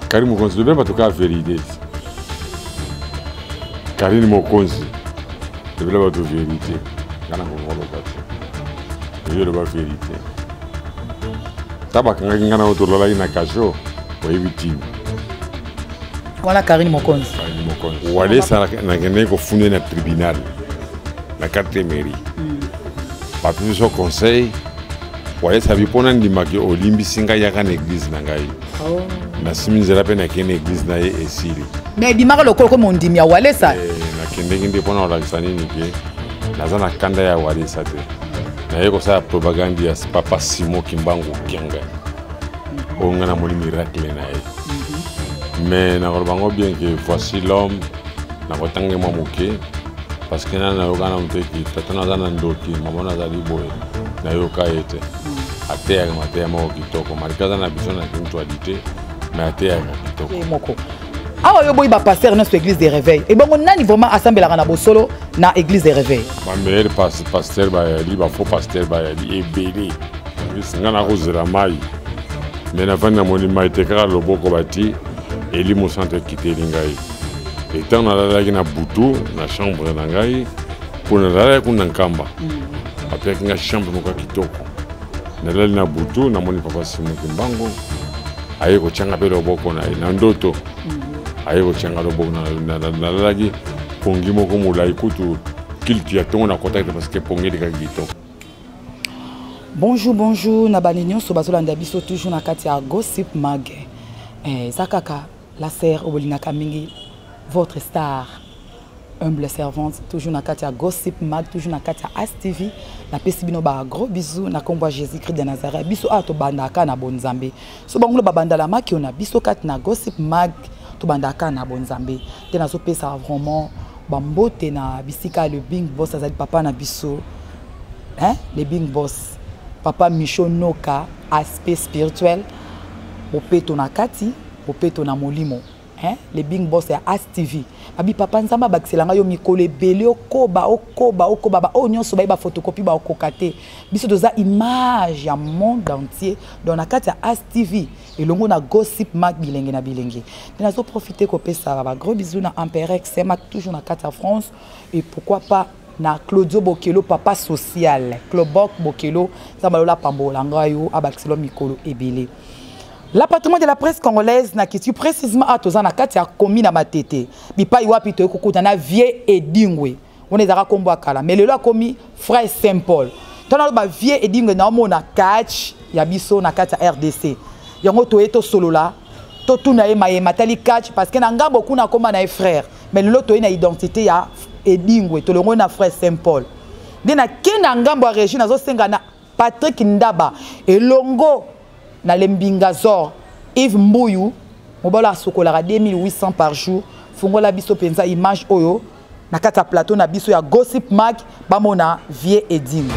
Karine Mokonzi, lobela bato kaka verité. Karine Mokonzi, lobela bato verité. Nga na kokoloba te. Yo loba verité. Ta bakangaki nga na yo tolalaki na kasho, oyebi ntina. Wana Karine Mokonzi. Karine Mokonzi. Walesa nakendaki kofunda na tribunal na 4 mairie. Bapesi biso conseil Walesa bi mpo nandimaki olimbisi ngai yaka na eglise na ngai. Oh. Nasimi nzela mpe nakei na eglise na ye esili. Mais ebimaka lokola ko mondimi ya Walesa. Eh, nakendeki nde mpo na kolakisa nini ke naza na kanda ya Walesa te. Naye kosala propagande ya papa Simon Kimbangu Kiangani. Oyo ngai namoni miracle na ye. Mais nakoloba yango bien ke voici l'homme nakotanga mwa moke parce que nani nayoka nanu te ki tata naza na ndoki mama nazali boye nayoka ye te ateyaka mateya moko kitoko malgré aza na biso na spiritualité mais ateyaka kitoko moko awa yo boyi bapaster nyonso église de réveil ebongo nani vraiment asambelaka na bosolo na église de réveil bameilleur paster bayali bafaux paster bayali ebele nga nakozela mai me nafandi namoni mai te kaka loboko bati elimo santo ekiteli ngai etant nalalaki na butu na chambre na ngai mpo nalalaki kuna nkamba bapeyaki ngai chambre moko ya kitoko nalali na butu namoni papa Simon Kimbangu aye kotyanga mpe loboko na ye na ndoto aye kotyanga loboko nalalaki pongi moko molai kutu kilti ya ntongo nakotaki te parce que pongi elekaki kitoko. Bonjour, bonjour, na bani nyonso bazolanda biso toujours na kati ya Gossip Mag. Eh, eza kaka la sœur oyo bolingaka mingi, votre star, humble servante, toujours na kati ya Gossip Mag, toujours na kati ya As TV. Napesi bino ba gros bisous na kombo ya Jésus-Christ de Nazareth. Biso awa tobandaka na bonzambe. So bango babandala makio na biso kati na Gossip Mag, tobandaka na bonzambe. Te nazopesa vraiment bambote na bisika le Big Boss azali papa na biso. Hein? Le Big Boss, papa Micho Noka, aspect spirituel, bopeto na kati, bopeto na molimo. Hein? Le Big Boss ya As TV. Babi papa Nzambe abakisela ngai yo mikolo ebele okoba okoba okoba ba oyo nyonso baye ba photocopie ba okoka te. Biso toza image ya monde entier donc na kati ya As TV elongo na Gossip Mag bilenge na bilenge. Nde nazo profiter kopesa ba gros bisous na Amperex Mac toujours na kati ya France et pourquoi pas na Claudio Bokelo papa social Clobok Bokelo Nzambe alola pambola ngai yo abakiselo mikolo ebele. La patrimoine de la presse congolaise na kiti précisément a toza na kati ya commune ya Matete bipai wapi toyei kokuta na vieux Edingwe wana ezalaka kombo ya kala mais lelo akomi frère Saint Paul to naloba vieux Edingwe naomona catch ya biso na kati ya RDC yango toye tosolola totuna ye maye matali catch parce que na ngambo kuna akoma na ye frère mais lelo toye na identité ya Edingwe tolongoli na frère Saint Paul nde nake na ngambo ya régie nazosenga na Patrick Ndaba elongo na Lembingazor Yves Mbuyu mobalo asokolaka 2800 par jour fungola biso mpenza image oyo na kati ya plateau na biso ya Gossip Mag bamona Vieux Edingwe.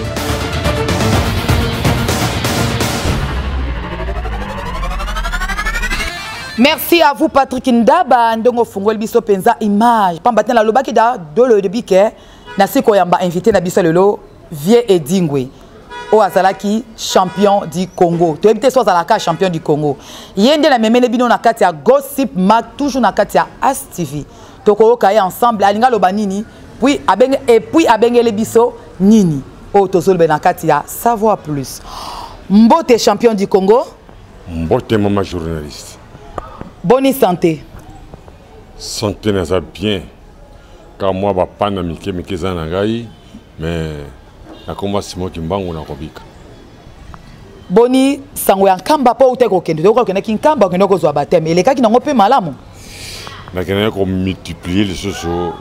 Merci à vous Patrick Ndaba ndongo fungoli biso penza image pamba te nalobaki da dolo de bike na siko yamba invité na biso lelo Vieux Edingwe oyo azalaki champion du Congo toyebi te so azalaka champion du Congo ye nde namemele bino na kati ya Gossip Mag toujours na kati ya As TV tokoyoka ye ensemble alingi aloba nini puis abenge et puis abengele biso nini oyo tozoloba na kati ya Savoir Plus. Mbote champion du Congo. Mbote mama journaliste. Boni santé. Santé naza bien kaka mwa bapana mike mike eza na ngai mais nakoma Simon Kimbangu nakobika. Boni sango ya Nkamba mpo outaki kokende toyoka okendaki Nkamba okende kozwa bateme elekaki nango mpe malamu. Nakendaki komultiplier lisusu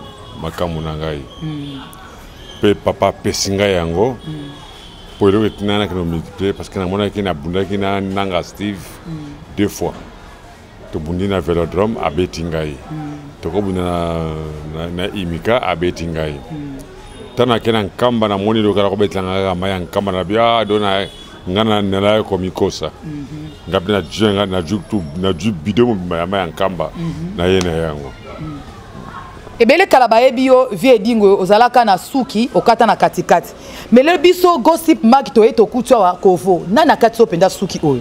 makambo na ngai mpe papa apesi ngai yango mpo eloko etinda nakende komultiplier parce que namonaki nabundaki na Nanga Steve deux fois tobundi na Velodrome abeti ngai tokobunda na Imika abeti ngai ntango nake na Nkamba namoni lokala kobetela ngai kaka mai ya Nkamba na bia do na ngai nalaki komikosa ngai mpe najui bido mobimba ya mai ya Nkamba na ye na yango. Ebele kala bayebi yo Vieux Edingwe ozalaka na suki okata na katikati mais lelo biso Gossip Mag toye tokuti awa kovo nani akati yo mpenza suki oyo?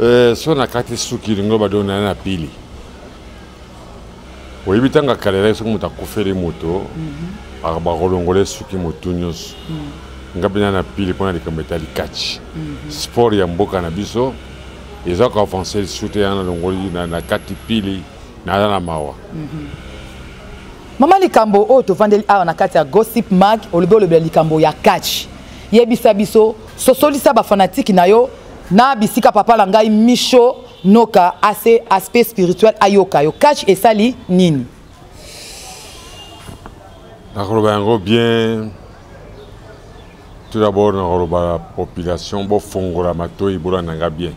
Eh, so nakati suki lingo bado na na pili oyebi ntango akalelaki soki moto akufeli moto bakolongola suki motu nyonso. Nga mpe na na pili mpona likambo etali catch. Sport ya mboka na biso eza koavance lisusu te, yana nalongoli na kati pili, naza na mawa. Mama, likambo oyo tovandeli awa na kati ya Gossip Mag, olobi olobela likambo ya catch. Yebisa biso, sosolisa bafanatike na yo na bisika papa na ngai Micho Noka ase aspect spirituel ayoka yo. Catch esali nini? Nakoloba yango bien. Tout d'abord, nakoloba population bofongola matoi, bolanda nga bien.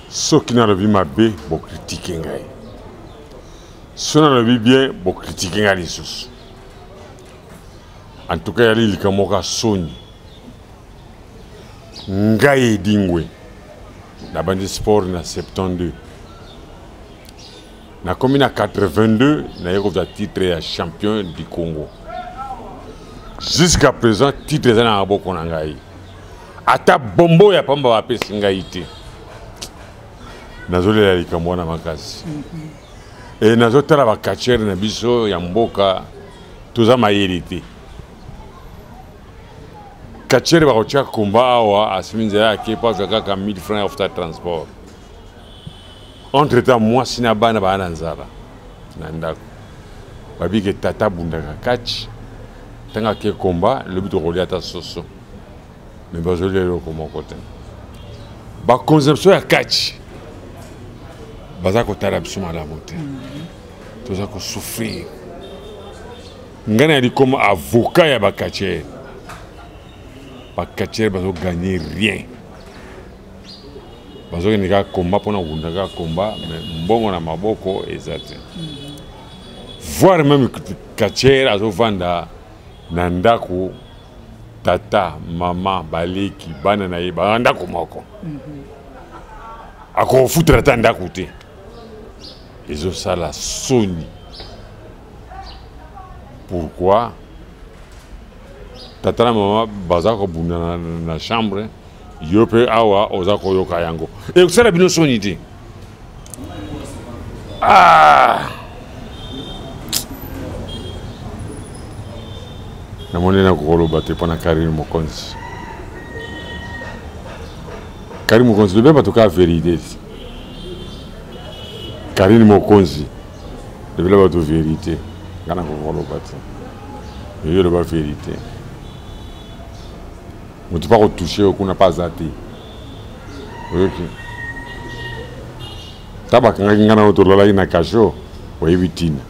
Soki nalobi mabe, bokritike ngai. Soki nalobi bien, bokritike ngai lisusu. En tout cas, yali likambo moko ya soni. Ngai Edingwe nabandi sport na 72, nakomi na 82, naye kozwa titre ya champion du Congo. Jusqu'à présent, titre eza na maboko na ngai, ata bombo ya pamba bapesi ngai te. Nazolela likambo wana makasi. E nazotala bacatcheurs na biso ya mboka, toza mayele te. Catcheur bakotia komba awa, asimi nzela ake po azwa kaka 1000 francs ya kofuta transport. Entre temps, mwasi na bana baa na nzala na ndako. Babike tata abundaka catch, ntango ake komba, lobi tokolia ata soso. Me bazolia eloko moko te. Baconception ya catch baza kotala biso malamu te. Toza kosouffrir. Ngai nayali comme avocat ya bacatcheurs. Bacatcheurs bazoganye rien, bazokende kaka komba mpona kobunda kaka komba, mais mbongo na maboko eza te. Voire même catcheur azovanda na ndako, tata, mama, baleki, bana na ye baa ndako moko, akofutela ata ndako te. Ezosala soni. Pourquoi tata na mama baza kobunda na chambre, yo mpe awa oza koyoka yango? Ekosala bino soni te? Ah! Namoni nakokoloba te mpona Karine Mokonzi. Karine Mokonzi, lobe bato kaka vérité te. Karine Mokonzi, lobela bato vérité. Nga nakokoloba te, yo loba vérité. Moto mpa kotouche yo kuna mpe aza te. Oyoki ta bakangaki ngai nano, tolalaki na kasho, oyebi ntina.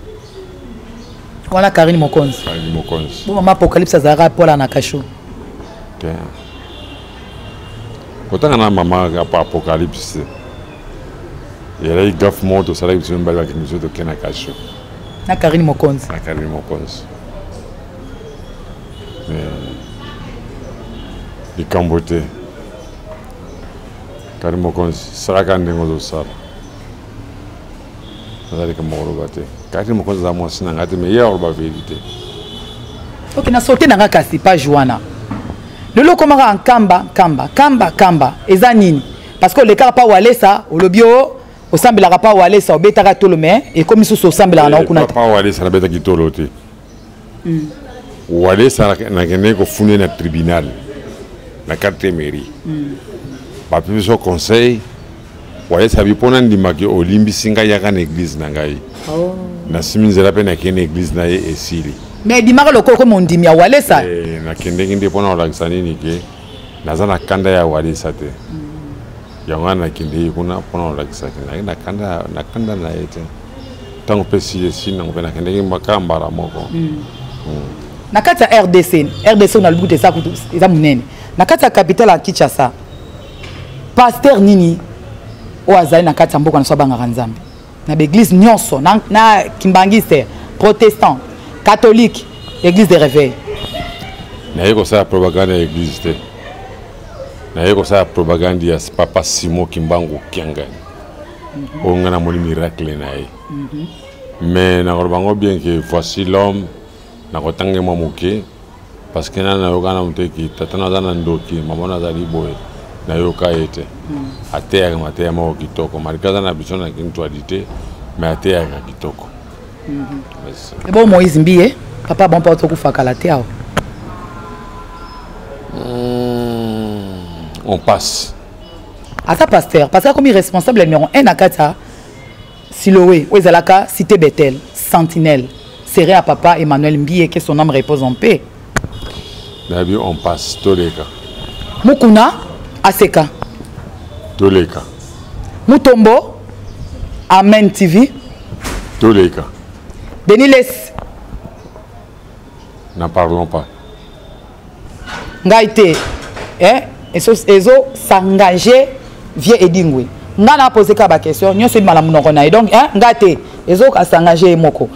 Wana Karine Mokonzi. Karine Mokonzi. Bo mama Apocalypse azalaka pola na kasho. Te, kotanga na mama Apocalypse ezalaki gafe moko tosalaki biso mibale. Bakende biso toke na kasho. Na Karine Mokonzi. Na Karine Mokonzi. Mais likambo te, Karine Mokonzi, salaka ndenge ozosala. Naza likambo koloba te. Karine Mokonzi aza mwasi na ngai te, mais ye akoloba vérité. Ok, na sote na nga kasi page wana. Lelo okomaka nkamba nkamba kamba kamba, eza nini? Parce que olekaka pa Walesa, olobi o osambelaka pa Walesa, obetaka tolo, mais ekomi susu osambelaka na kuna te. Pa Walesa nabetaki tolo te. Walesa nakendeki kofunda na tribunal na quartier mairie. Bape biso conseil. Walesa bi mpona ndimaki olimbisi ngai, yaka na église na ngai. Nasimi nzela mpe nakei na église na ye, esili. Mais ebimaka lokola ko mondimi ya Walesa. Eh, nakendeki nde mpona kolakisa nini? Ke naza na kanda ya Walesa te. Yango wana nakendeki kuna mpona kolakisaki nayaki na kanda na ye te. Ntango mpe esili, esili nango mpe nakendeki kaka mbala moko. Na kati ya RDC, RDC oyo nalobi kutu eza kutu eza monene, na kati ya capitale ya Kinshasa, pasteur nini oyo azali na kati ya mboka na so abangaka Nzambe na baeglise nyonso, na kimbangiste, protestant, catholique, église de réveil? Naye kosala propagande ya église te. Naye kosala propagande ya papa Simon Kimbangu Kiangani, oyo ngai namoni miracle na ye. Mais nakoloba yango bien que voici l'homme. Nakotanga mwa moke parce que nani nayoka na moto eki tata naza na ndoki, mama nazali boye. Nayoka ye te. Ateyaka mateya moko kitoko, malgré aza na biso na kintuadi te, mais ateyaka kitoko. Ebo Moïse Mbiye, papa bon mpo tokufa kala te awa. On passe. Aza pasteur parce que akomi responsable numéro 1 na kati ya Siloé oyo ezalaka cité Bethel, sentinelle serait à papa Emmanuel Mbiye, que son âme repose en paix. Nayebi, on passe, toleka. Mukuna aseka. Toleka. Mutombo Amen TV. Toleka. Denis Les. N'en parlons pas. Ngai te, eh, ezo s'engager vieux Edingwe. Nga na poser ka ba question nyonso ebima na monoko na ye, donc eh, nga te, ezo s'engager ye moko.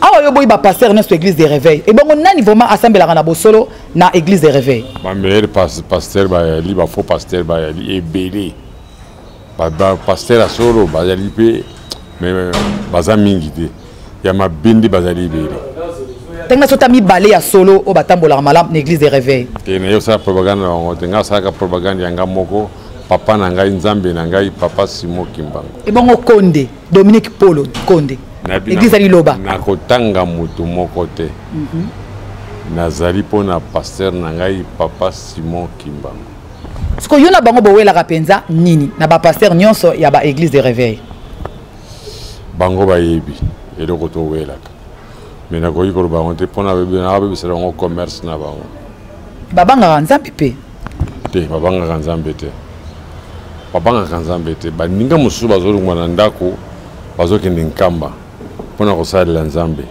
Awa yo boyi ba pasteur nyonso église de réveil, ebongo nani vraiment asambelaka na bosolo na église de réveil? Ba meilleur pasteur bayali, ba faux pasteur bayali ebele. Ba pasteur ya solo bazali mpe, mais baza mingi te. Ya mabe nde bazali ebele. Ntango sota mibale ya solo oyo batambolaka malamu na église de réveil. Te, naye osala propagande na bango te. Ngai asalaka propagande ya nga moko, papa na ngai, nzambe na ngai, papa Simon Kimbangu. Ebongo Konde, Dominique Polo Konde, église ya liloba. Nakotanga motu moko te. Nazali mpona pasteur na ngai, papa Simon Kimbangu. Sikoyo yo na bango bowelaka mpenza nini na bapasteur nyonso ya ba église de réveil? Bango bayebi eloko towelaka, me nakoki koloba yango te mpona nabebisela bango commerce na bango. Babangaka nzambe mpe te? Babangaka nzambe te, babangaka nzambe te. Baninga mosusu bazolongwa na ndako, bazokende nkamba mpona kosalela nzambe,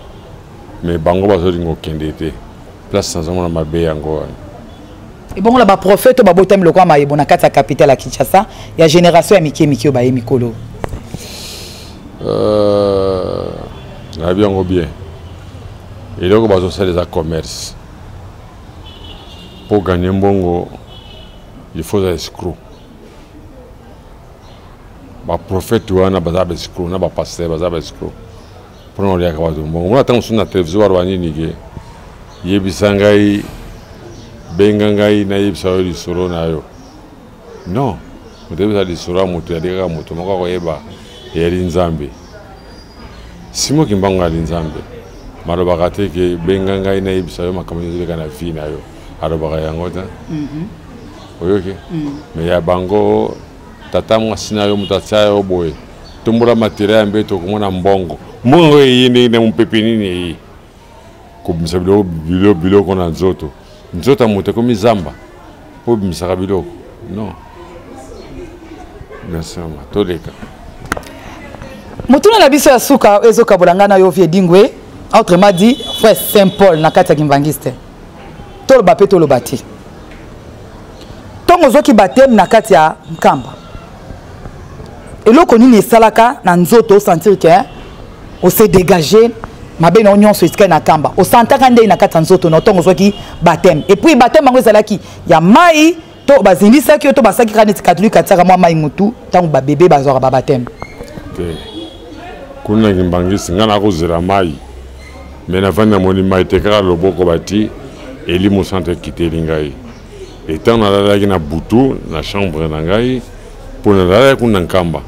me bango bazolinga kokende te. Place nazomona mabe yango wana. Ebongo na baprofete oyo babotami lokola mayebo na kati ya capitale ya Kinshasa, ya génération ya mike mike oyo baye mikolo? Nayebi yango bien. Eloko bazosala eza commerce. Mpo ganye mbongo, il faut oza escroc. Baprofete wana baza baescroc, na bapasteur baza baescroc mpona koliaka bato mbongo. Mona ntango mosusu na televizio baloba nini ke yebisa ngai, benga ngai nayebisa yo lisolo na yo. Non, moto ayebisa lisolo ya moto yali kaka moto moko akoyeba, eyali nzambe. Simon Kimbangu ali nzambe. Malobaka te ke benga ngai nayebisa yo makambo nyonso eleka na vie na yo. Alobaka yango te. Oyoki? Me ya bango, tata mwasi na yo moto atia yo boye, tombola matela ya mbeto, okomona mbongo. Mbongo yango eye ndenge na mopepe nini eye kobimisa biloko, biloko, biloko na nzoto. Nzoto ya moto ekomi zamba mpo obimisaka biloko. Non, merci mama, toleka. Motuna na biso ya suka ezokabola ngai na yo, vie Dingwe, autrement dit frère Saint Paul na kati ya Kimvangiste. Toloba mpe toloba te, ntongo ozwaki bateme na kati ya Nkamba, eloko nini esalaka na nzoto osentir ke ose dégage mabe na yo nyonso etikali na Nkamba? Osantaka ndenge na kati ya nzoto na ntongo ozwaki bateme? Et puis bateme yango ezalaki ya mai to bazindisaki yo to basalaki kaka neti katolike atiaka mwa mai motu ntango babebe bazwaka babateme? Te, kuna na Kimbangisi ngai nakozela mai, me navandi namoni mai te, kaka loboko bati, elimo santo ekiteli ngai. Etango nalalaki na butu na chambre na ngai, mpo nalalaki kuna na Nkamba,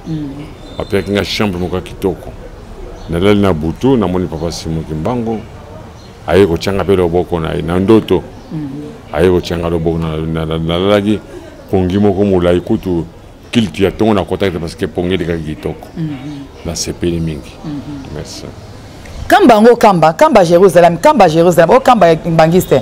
bapeyaki ngai chambre moko ya kitoko. Nalali na butu, namoni papa Simon Kimbangu aye kotyanga mpe loboko na ye na ndoto. Aye kotyanga loboko, nalalaki pongi moko molai, kutu kilti ya ntongo nakotaki te parce que pongi elekaki kitoko. Nasepeli mingi, merci. Kamba yango, kamba, kamba Jérusalem, kamba Jérusalem, o kamba ya Mbangiste,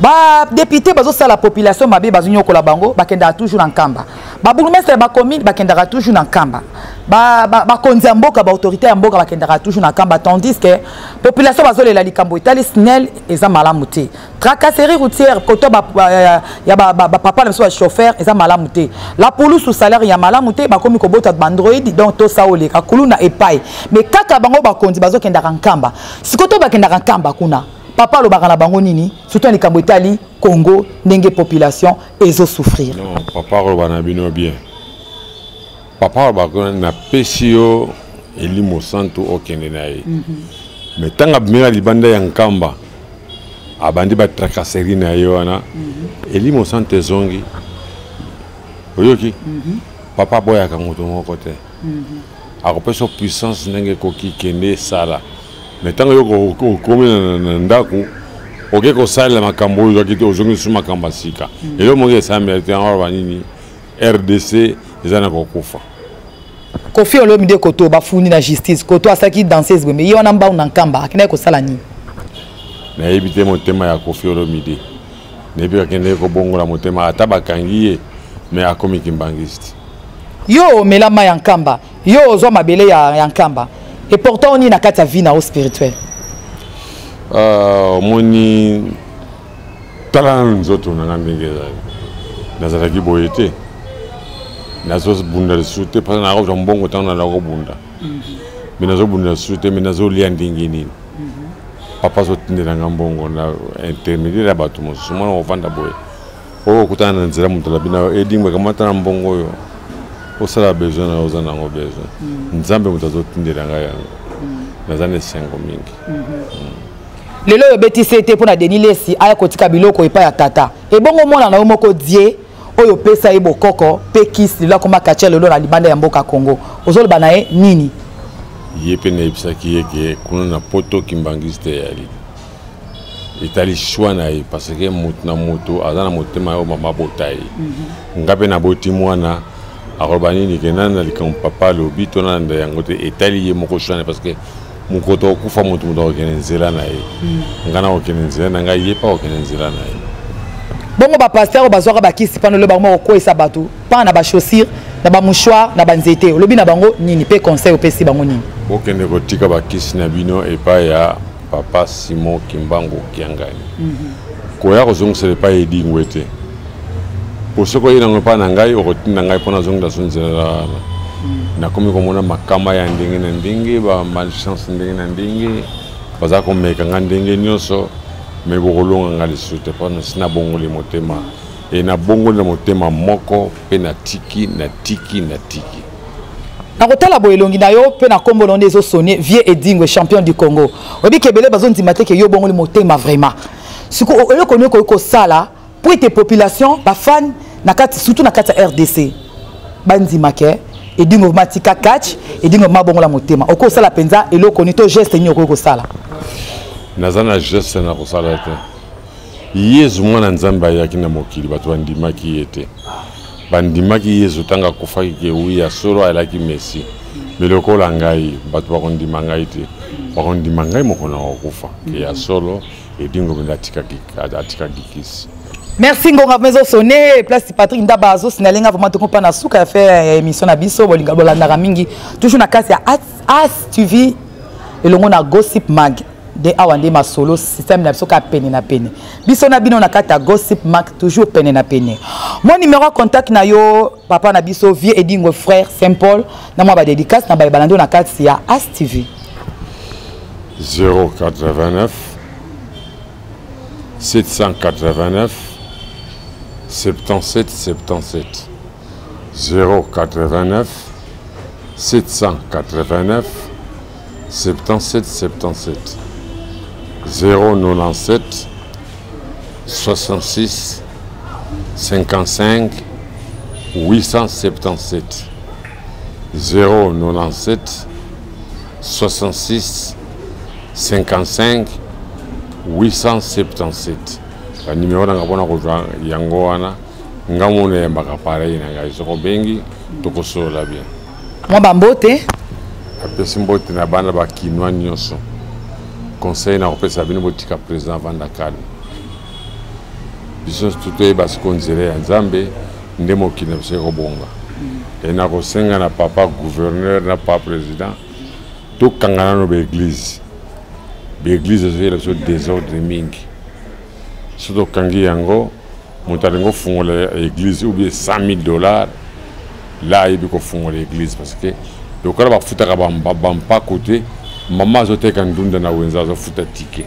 badepute bazosala population mabe, bazonyokola bango, bakendaka toujours na Nkamba. Babourgmestre ya bacommune bakendaka toujours na Nkamba, bakonzi ya mboka, baautorité ya mboka bakendaka toujours na Nkamba, tandis que population bazolela likambo etali SNEL eza malamu te, tracasserie routière koto ya bapapa na biso bachauffeur eza malamu te, la pulusu salaire ya malamu te, bakomi kobota bandroid, donc tosa oleka kuluna epai. Mais kaka bango bakonzi bazokendaka Nkamba. Sikoyo to bakendaka Nkamba kuna, papa alobaka na bango nini, surtout na likambo etali Congo, ndenge population ezosouffrir? Non, papa akoloba na bino bien. Papa alobaka napesi yo elimo santu, okende na ye. Mais ntango abimela libanda ya Nkamba, abandi batracasserie na ye wana, elimo santu ezongi. Oyoki? Papa aboyaka moto moko te. Akopesa puissance ndenge ekoki, kende esala. Mais ntango yo okomi na ndako, oke kosalela makambo oyo ozwaki te, ozongi lisusu makambo ya sika. Eloko moko esalamela te, yango aloba nini? RDC eza na kokufa. Koffi Olomide koto bafundi na justice, koto asalaki danseuse bwembe ye wana mbau na Nkamba, akendaki kosala nini? Nayebi te motema ya Koffi Olomide, nayebi akendeki kobongola motema, ata bakangi ye mais akomi kimbangiste. Yo omela mai ya Nkamba, yo ozwa mabele ya Nkamba, et pourtant oni na kati ya vie na yo spirituelle. Omoni, tala nanu nzoto na nga ndenge ezali, nazalaki boye te, nazobunda lisusu te mpo nakozwa mbongo ntango nala kobunda, mais nazobunda lisusu te, mais nazolia ndenge nini? Papa azotindela nga mbongo na intermédiaire ya bato mosusu. Mwana kovanda boye, oyo okutana na nzela, moto alabi na yo edingwe, kamata na mbongo oyo osala besoin na yo, oza nango besoin. Nzambe moto azotindela ngai yango, naza na esengo mingi. Lelo oyo obetisi ete mpo na Denis Lesi aya kotika biloko epai ya tata, ebongo mwana na yo moko die oyo opesa ye bokoko mpe kisi, lelo akoma katia lelo na libanda ya mboka Congo, ozoloba na ye nini? Ye mpe nayebisaki ye ke kuna na poto kimbangiste eyali, etali choix na ye, parce que moto na moto aza na motema oyo mama abota ye. Nga mpe naboti mwana, akoloba nini ke nani na likambo papa alobi to nalanda yango te, etali ye moko choix na ye, parce que mokoto okufa, moto moto akokende nzela na ye. Nga nakokende nzela na ngai, ye mpe akokende nzela na ye. Bongo bapasteur oyo bazwaka bakisi mpana olobi bango kokweyisa bato mpa na bachaussure, na bamouchoir, na banzete, olobi na bango nini mpe conseil opesi bango nini? Bokende kotika bakisi na bino epai ya papa Simon Kimbangu Kiangani. Koya kozongisela epai Edingwe te, po soki oye nango epai na ngai, okotinda ngai mpo nazongela so nzela wana. Nakomi komona makama ya ndenge na ndenge, bamalchance ndenge na ndenge, baza komeka ngai ndenge nyonso, me bokolonga ngai lisusu te, mpo nasi nabongoli motema, e nabongoli na motema moko mpe natiki, natiki, natiki. Nakotala boye elongi na yo mpe na nkombo na yo nde ezosone vieux Edingwe, champion du Congo. Oyebi ke ebele bazondima te ke yo obongoli motema vraiment. Sikoyo eloko nini okoki kosala po ete population, bafan na kati, surtout na kati ya RDC, bandima ke Edingwe vraiment atika catch, Edingwe vraiment abongola motema? Okoki kosala mpenza eloko nini to geste nini okoki kosala? Naza na geste na kosala te. Yezu mwana Nzambe ayaki na mokili, bato bandimaki ye te. Bandimaki Yezu ntango akufaki ke wi ya solo ayalaki Messi, me lokola ngai bato bakondima ngai te, bakondima ngai mokolo na kokufa ke ya solo Edingwe mpenza atikaki kisi. Merci. Ngonga vraiment ezosone place, Patrick Ndaba azosinale nga vraiment tokopa na suka ya fin ya émission na biso. Bolinga bolandaka mingi toujours na kati ya As TV elongo na Gossip Mag nde awa nde masolo système na biso kaka pene na pene, biso na bino na kati ya Gossip Mag, toujours pene na pene. Mo numéro ya contact na yo, papa na biso vieux Edingwe, frère Saint Paul, na mwa badédicace na bayebana nde na kati ya As TV. 089 789 77 77, 089 789 77 77, 097 66 55 877, 097 66 55 877. Banimero nanga mpona kozwa yango wana, nga mona eyambaka pareil na ngai, soki obengi tokosolola bien. Mwa bambote. Apesi mbote na bana bakinois nyonso. Conseil na kopesa bino, botika président avanda calme. Biso nyonso toyeba sikoyo nzela ya Nzambe nde mokili na biso ekobonga. E na kosenga na papa gouverneur na papa président, tokanga nano baeglise. Baeglise ezoyela biso désordre mingi. So tokangi yango, moto alingi ofungola église ou bien 100 000 $ la ayebi kofungola église, parce que lokola bafutaka bampako te, mama azoteka ndunda na wenze azofuta ticket,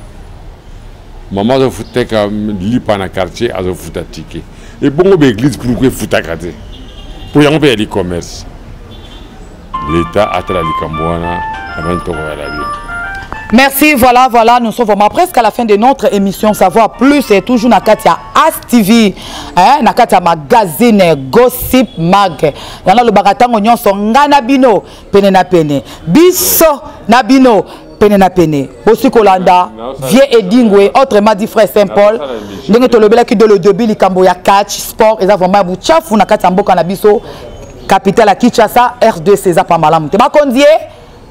mama azoteka lipa na quartier azofuta ticket. Ebongo baeglise pourquoi efutaka te? Mpo yango mpe yali commerce. L'état atala likambo wana, abandi tokoyala bien. Merci, voilà, voilà, nous sommes vraiment presque à la fin de notre émission Savoir Plus et toujours na kati ya As TV, hein, na kati ya magazine Gossip Mag. Yana lobaka tango nyonso nga na bino pene na pene. Biso na bino pene na pene. Bosi kolanda vieux Edingwe, autrement dit frère Saint Paul, ndenge tolobelaki de le début likambo ya catch sport eza vraiment buchafu na kati ya mboka na biso capitale ya Kinshasa R2 eza pa malamu te. Bakonzi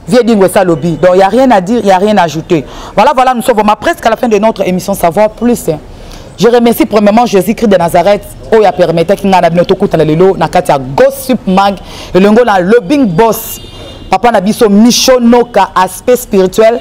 Vieux Dingo ça lobby. Donc il n'y a rien à dire, il n'y a rien à ajouter. Voilà, voilà, nous sommes vraiment presque à la fin de notre émission Savoir Plus. Je remercie premièrement Jésus-Christ de Nazareth oyo a permettre ki nga na bino tokutana lelo na kati ya Gossip Mag elongo na le Big Boss papa na biso Micho Noka aspect spirituel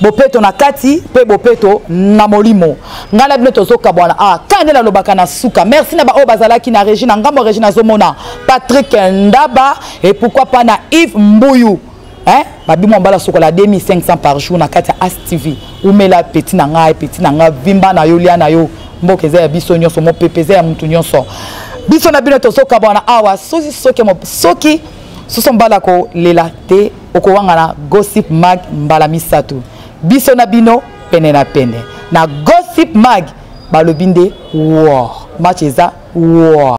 bopeto na kati mpe bopeto na molimo ngai na bino tozokabwana ah kaka nde nalobaka na suka merci na baoyo bazalaki na régie na ngambo ya régie nazomona Patrick Ndaba et pourquoi pas na Yves Mbuyu hein babimo mbala sokola 2500 par jour na kati ya As TV umela petit na ngai petit na ngai vimba na yo lia na yo mboka eza ya biso nyonso mopepe eza ya mutu nyonso biso na bino tozokabwana awa soki soki soki soso mbala kolela te okowangana gossip mag mbala misato biso na bino pene na pene na gossip mag balobi nde war match eza war.